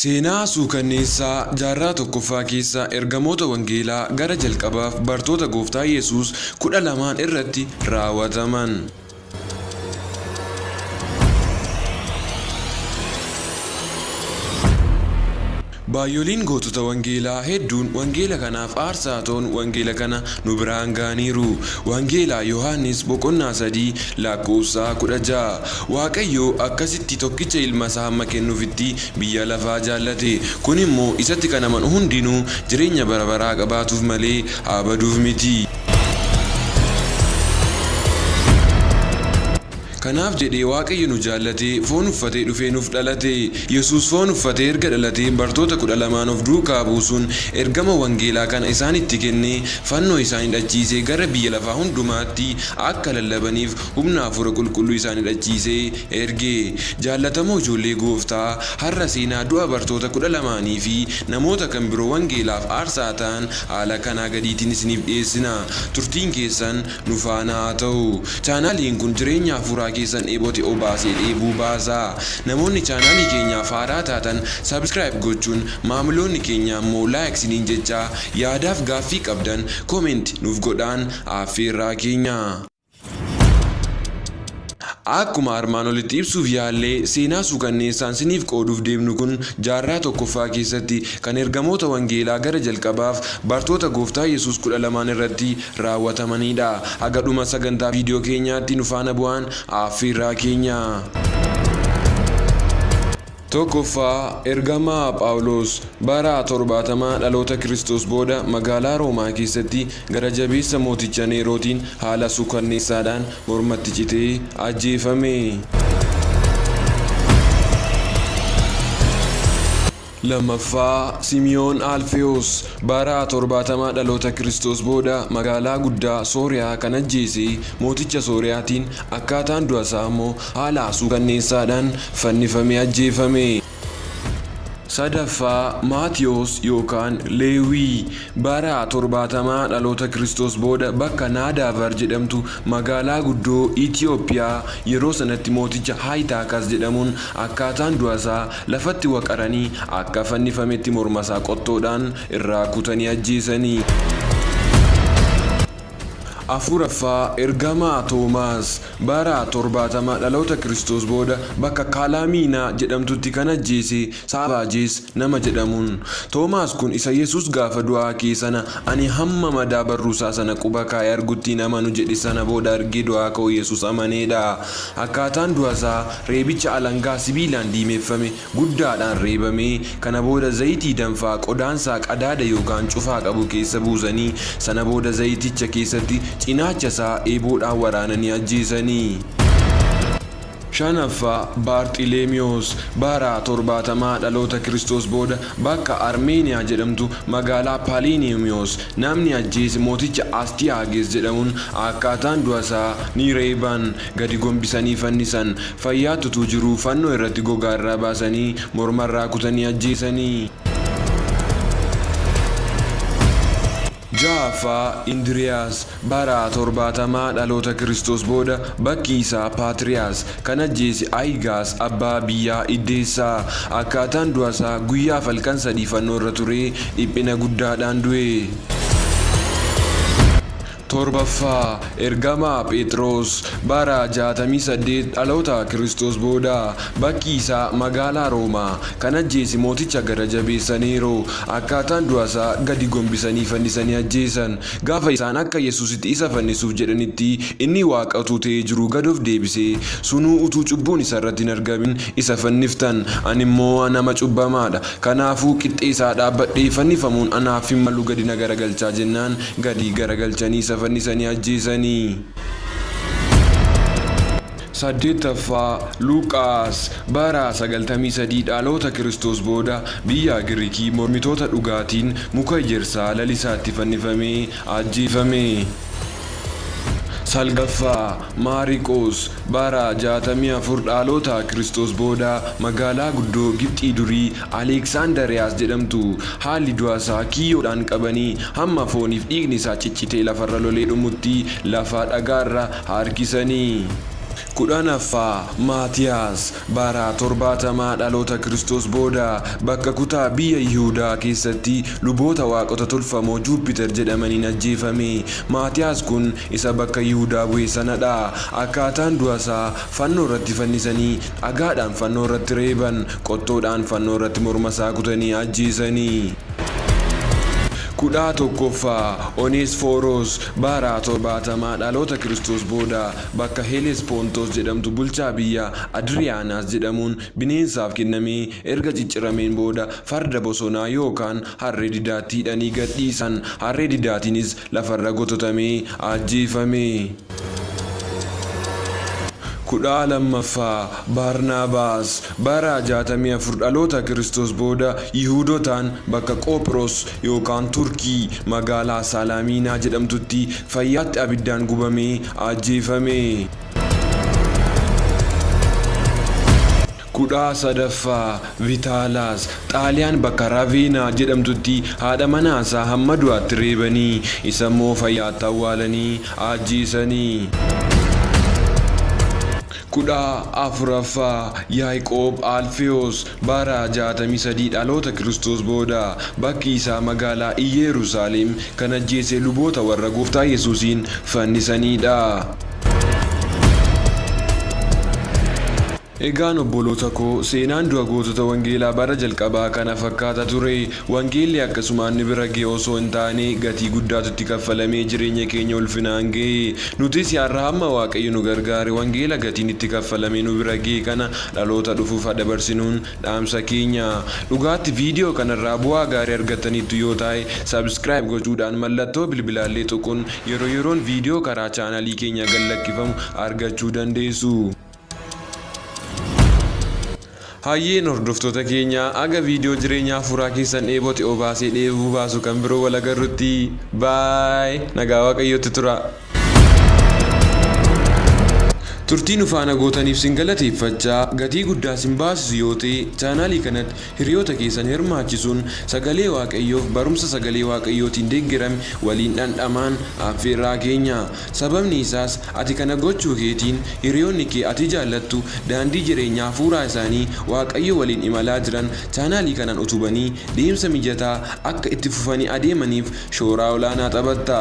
Seenaa suukanneessaa jaarraa tokkoffaa keessa ergamoota wangeelaa gara jalqabaaf bartoota Gooftaa Yesuus 12n irratti raawwataman. Baay'oliin gootota wangeelaa hedduun wangeela kanaaf aarsaa ta'uun wangeela kana nu biraan ga'aniiru. Wangeela Yohaannis boqonnaa 3 lakkoofsa 16. Waaqayyo akkasitti tokkicha ilma isaa hamma kennuufitti biyya lafaa jaallate. Kun immoo isatti kan amanu hundinuu jireenya bara baraa qabaatuuf malee haa baduuf miti. Kanaaf jedhee Waaqayyo nu jaallatee foon uffatee dhufee nuuf dhalate. Yesuus foon uffatee erga dhalatee bartoota 12n of duukaa buusuun ergama wangeelaa kana isaanitti kennee fannoo isaan hidhachiisee gara biyya lafaa hundumaatti akka lallabaniif humna Hafuura Qulqulluu isaan hidhachiisee erge. Jaallatamoo ijoollee Gooftaa, har'a seenaa du'a bartoota 12nii fi namoota kan biroo wangeelaaf aarsaa ta'an haala kanaa gadiitiin isiniif dhiyeessina. Turtiin keessan nu faana haa ta'u. Chaanaaliin kun jireenya hafuuraa keessan dheebote obaasee dheebuu baasa. Namoonni chaanaalii keenyaaf haaraa taatan subscribe gochuun maamiloonni keenya ammoo like isiniin jechaa yaadaaf gaaffii qabdan comment nuuf godhaan aaffeerraa keenya. Akkuma armaan olitti ibsuuf yaalle seenaa suukanneessaan siniif qooduuf deemnu kun jaarraa tokkoffaa keessatti kan ergamoota wangeelaa gara jalqabaaf bartoota Gooftaa Yesuus 12n irratti raawwatamaniidha. Haga dhuma sagantaa viidiyoo keenyaatti nu faana bu'aan aaffeerraa keenya. 1ffaa Ergamaa Phaawulos bara 70 dhaloota Kiristoos booda magaalaa Roomaa keessatti gara jabeessa mooticha Neerootiin haala suukanneessaadhaan mormatti citee ajjeefame. 2ffaa Simi'oon Alfewoos bara 70 dhaloota Kiristoos booda magaalaa guddaa Sooriyaa kan ajjeese mooticha Sooriyaatiin akkaataan du'a isaa immoo haala suukanneessaadhaan fannifamee ajjeefame. 3ffaa Maatiyoos yookaan Leewwii bara 70 dhaloota Kiristoos booda bakka Naadaavar jedhamtu magaalaa guddoo Itiyoophiyaa yeroo sanatti mooticha Haayitaakas jedhamuun akkaataan du'a isaa lafatti waqaranii akka fannifametti mormasaa qottoodhaan irraa kutanii ajjeesani. 4ffaa Ergamaa Toomaas bara 70 dhaloota Kiristoos booda bakka Kaalaamiinaa jedhamtutti kan ajjeese Saavaajees nama jedhamuun. Toomaas kun isa Yesuus gaafa du'aa ka'e sana ani hamma madaa barruusaa sana quba kaa'ee argutti hin amanu jedhe sana booda argee du'aa ka'uu Yesuus amaneedha. Akkaataan du'asaa reebicha alangaa sibiilaan diimeffame guddaadhaan reebamee, kana booda zayitii danfaa qodaansaa qadaada yookaan cufaa qabu keessa buusanii, sana booda zayiticha keessatti cinaachasaa eeboodhaan waraananii ajjeesani. 5ffaa Baarxileemiyoos bara 70 dhaloota Kiristoos booda bakka Armeeniyaa jedhamtu magaalaa Paliinimiyoos namni ajjeese mooticha Astiyaages jedhamuun akkaataan du'asaa ni reeban, gadi gombisanii fannisan. Fayyaatti utuu jiruu fannoo irratti gogaa irraa baasanii morma irraa kutanii ajjeesani. 6ffaa Indiriyaas bara 70 dhaloota Kiristoos booda bakki isaa Paatriyaas kan ajjeese Ayigaas abbaa biyyaa Iddeessaa. Akkaataan du'asaa guyyaaf halkan sadii fannoo irra turee dhiphina guddaadhaan du'e. 7ffaa Ergamaa Pheexiroos bara 68 dhaloota Kiristoos booda bakki isaa magaalaa Roomaa kan ajjeese mooticha gara jabeessa Neeroo. Akkaataan du'a isaa gadi gombisanii fannisanii ajjeesan. Gaafa isaan akka Yesuusitti isa fannisuuf jedhanitti inni Waaqa utuu ta'ee jiruu gad of deebisee sunuu utuu cubbuun isa irratti hin argamin isa fanniftan ani immoo nama cubbamaadha. Kanaafuu qixxee isaa dhaabbadhee fannifamuun anaaf hin malu gadi na garagalchaa jennaan gadi garagalchanii isa fannisanii ajjeesani. 8ffaa Luqaas bara 93 dhaloota Kiristoos booda biyya Girikii mormitoota dhugaatiin muka ejersaa lalisaatti fannifamee ajjeefame. 9ffaa Maariqoos bara 64 dhaaloota Kiristoos booda magaalaa guddoo Gibxii durii Aleeksaandariyaas jedhamtu haalli du'a isaa kiyyoodhaan qabanii hamma fooniif dhiigni isaa ciccitee lafarra lolee dhumutti lafa dhagaarra harkisanii. 10ffaa Maatiyaas bara 70 dhaloota Kiristoos booda bakka kutaa biyya Yihudaa keessatti luboota waaqota tolfamoo Juupiter jedhamaniin ajjeefame. Maatiyaas kun isa bakka Yihudaa bu'e sanadha. Akkaataan du'asaa fannoo irratti fannisanii, dhagaadhaan fannoo irratti reeban, qottoodhaan fannoo irratti mormasaa kutanii ajjeesani. 11ffaa Oneesfooros bara 70 dhaloota Kiristoos booda bakka Helespontos jedhamtu bulchaa biyya Adriyaanaas jedhamuun bineensaaf kennamee erga ciccirameen booda farda bosonaa yookaan harree didaatti hidhanii gadhiisan. Harree didaatiinis lafarra gototamee ajjeefame. 12ffaa Baarnaabaas bara 64 dhaloota Kiristoos booda Yihuudotaan bakka Qophiroos yookaan Turkii magaalaa Saalaamiinaa jedhamtutti fayyaatti abiddaan gubamee ajjeefame. 13ffaa Vitaalaas Xaaliyaan bakka Raveenaa jedhamtutti haadha manaasaa hamma du'aatti reebanii isammoo fayyaatti awwaalanii ajjeesani. 14ffaa Yaaqoob Alfewoos bara 63 dhaloota Kiristoos booda bakki isaa magaalaa Iyyeerusaalem kan ajjeese luboota warra Gooftaa Yesuusiin fannisaniidha. Egaan obboloota koo, seenaan du'a gootota wangeelaa bara jalqabaa kana fakkaata ture. Wangeelli akkasumaan nu bira ga'e osoo hin taane gatii guddaatu itti kaffalamee jireenya keenya ulfinaan ga'e. Nutis har'a hamma Waaqayyo nu gargaare wangeela gatiin itti kaffalamee nu bira ga'e kana dhaloota dhufuuf haa dabarsinuun dhaamsa keenya. Dhugaatti viidiyoo kanarraa bu'aa gaarii argattaniittu yoo taa'e subscribe gochuudhaan mallattoo bilbilaallee tuquun yeroo yeroon viidiyoo karaa chaanalii keenya gad lakkifamu argachuu dandeessu. Hayyeen hordoftoota keenya aga viidiyoo jireenya hafuuraa keessan dheebote obaasee dheebuu baasu kan biroo wal agarrutti baay nagaa Waaqayyootti tura. Turtii nu faana gootaniif sin galateeffachaa gatii guddaa sin baasisu yoo ta'e chaanaalii kanatti Hiriyoota keessan hirmaachisuun sagalee Waaqayyoof barumsa sagalee Waaqayyootiin deggerame waliin dhandhamaan affeerraa keenya. Sababni isaas ati kana gochuu keetiin hiriyoonni kee ati jaallattu daandii jireenya hafuuraa isaanii Waaqayyo waliin imalaa jiran chaanaalii kanaan utubanii deemsa mijataa akka itti fufanii adeemaniif shooraa olaanaa taphatta.